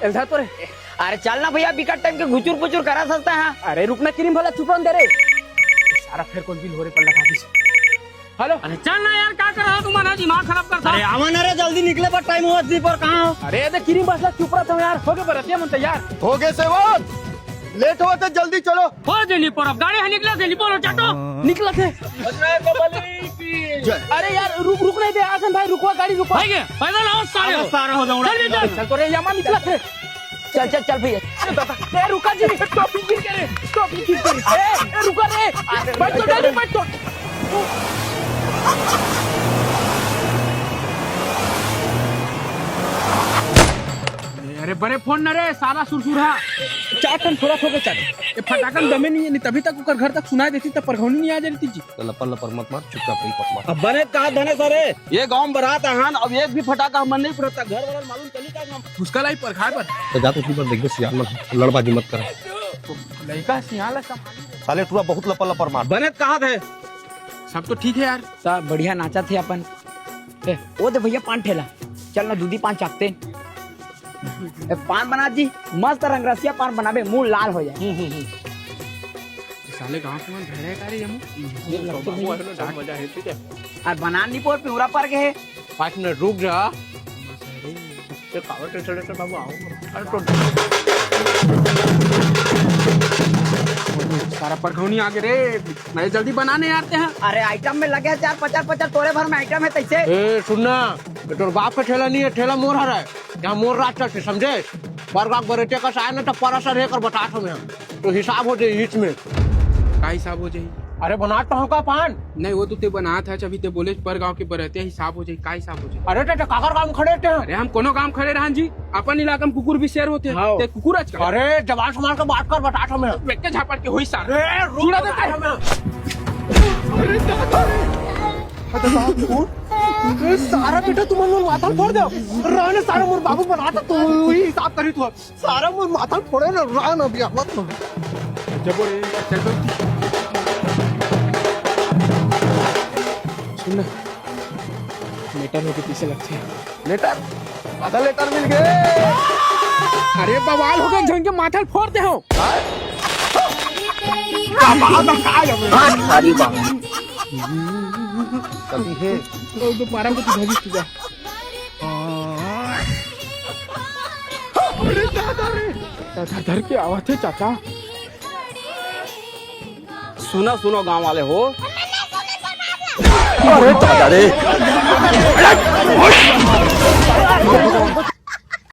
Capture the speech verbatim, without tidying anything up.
चल, धर तो रे। अरे चल ना भैया, बिकट टाइम के घुचुर पुचुर करा सकता है। अरे रुक ना किरिम, भला चुप रहन दे रे। सारा फेर कोन बिल हो रे, पल्ला काटिस। हेलो। अरे चल ना यार, का कर रहा तू, मन दिमाग खराब करता। अरे आवा ना रे, जल्दी निकले बर टाइम होवत जी पर कहाँ हो? अरे दे किरिम बस ला, चुप रहत हव यार। हो गे बरतिया मन तैयार। हो गे सेवक, लेट होवत हे, जल्दी चलो। हो दे नी पर अब गाड़ी है, निकला दे नी पर चाटो। निकला थे। बजरंग बली की जय। अरे यार रुक, रुक नहीं दे आसन भाई, रुकवा गाड़ी रुकवा। भाई के पैदल आओ सारे हो। सारा हो जाऊंगा। चल चल। चल तो रे यामा निकला थे। चल चल चल भैया। ए रुका जी, टोपी गिर गे रे, टोपी गिर गे रे। ए, ए रुका रे। बैठ तो, जल्दी बैठ तो। अरे बड़े फोन न रे, साला सुरसुर हा। चार टन थोड़ा थोड़ा चार। ये फटाकन दमे नहीं है, नहीं तभी तक ओकर घर तक सुनाई देती, तब परघौनी नहीं आ जाती जी। तो लपर लपर मत मार, चुपचाप रही पकवान। अब बने कहा धने सरे, ये गांव में बरात आहन, अब एक भी फटाका हमन नहीं फुरता, घर वाला मालूम चली का हम। उसका लाई परखाए बर। तो जा तो उसी पर देख दे, सियान मत, लड़बाजी मत कर। लड़का सियान ला संभाली। साले टूरा बहुत लपर लपर मार। बने कहा थे। सब तो ठीक है यार। सब बढ़िया नाचा थे अपन। ए, ओ दे भैया पान ठेला, चल ना दूधी पान चापते। ए, पान बना जी, मस्त रंगरसिया पान बनाबे, मुंह लाल हो जाए। हम्म, हम्म, हम्म। साले गांव के मन भरे का रे यमु? ये लगता है। मजा है, ठीक है। अरे बना नहीं पोर, पिउरा पर गए। पाँच मिनट रुक जा। ये कावड़ के चले तो बाबू आओ। अरे तो सारा परघौनी आगे रे। मैं जल्दी बनाने आते हैं। अरे आइटम में लगे हैं चार पचास पचास, तोरे भर में आइटम है तैसे। ए सुनना, ये तोर बाप का ठेला नहीं है, ठेला मोर हरा है। यहाँ मोर राज चलते, समझे? परगांव बरेटिया का साय ना तो परसर है कर बता हमें। तो हिसाब हो जाए ईच में। का हिसाब हो जाही? अरे बनात तो होगा पान। नहीं, वो तो ते बनात है, अभी ते बोले परगांव के बरेटिया हिसाब हो जाही, का हिसाब हो जाही? अरे ते, ते काकर गांव खड़े थे? अरे हम कोनो गांव खड़े रहन जी, अपन इलाका में कुकुर भी शेर होते हैं। हाँ। ते कुकुर आज का? अरे जबान संभाल के बात कर, बता हमें। वेक्के झापड़ के होई सार। अरे रुक, चूड़ा दे बता हमें। अरे दादा रे। अरे बाप रे। अरे सारा बेटा तुम लोग माथा फोड़ दो। रहने सारा मोर बाबू बनाता तो वही हिसाब करी तू। सारा मोर माथा फोड़े ना, रहा ना अभी आवत ना। जब रे, चल तो। सुन ना, लेटर होके पीछे लगते हैं। लेटर? आधा लेटर मिल गए। अरे बवाल हो गए, झन के माथा फोड़ दे हो। हाँ? कभी है। तो, तो पारा को तू भागी तू जा। अरे दादा रे। दादा धर के आवत हे चाचा। सुनो, सुनो गांव वाले हो। अरे दादा रे।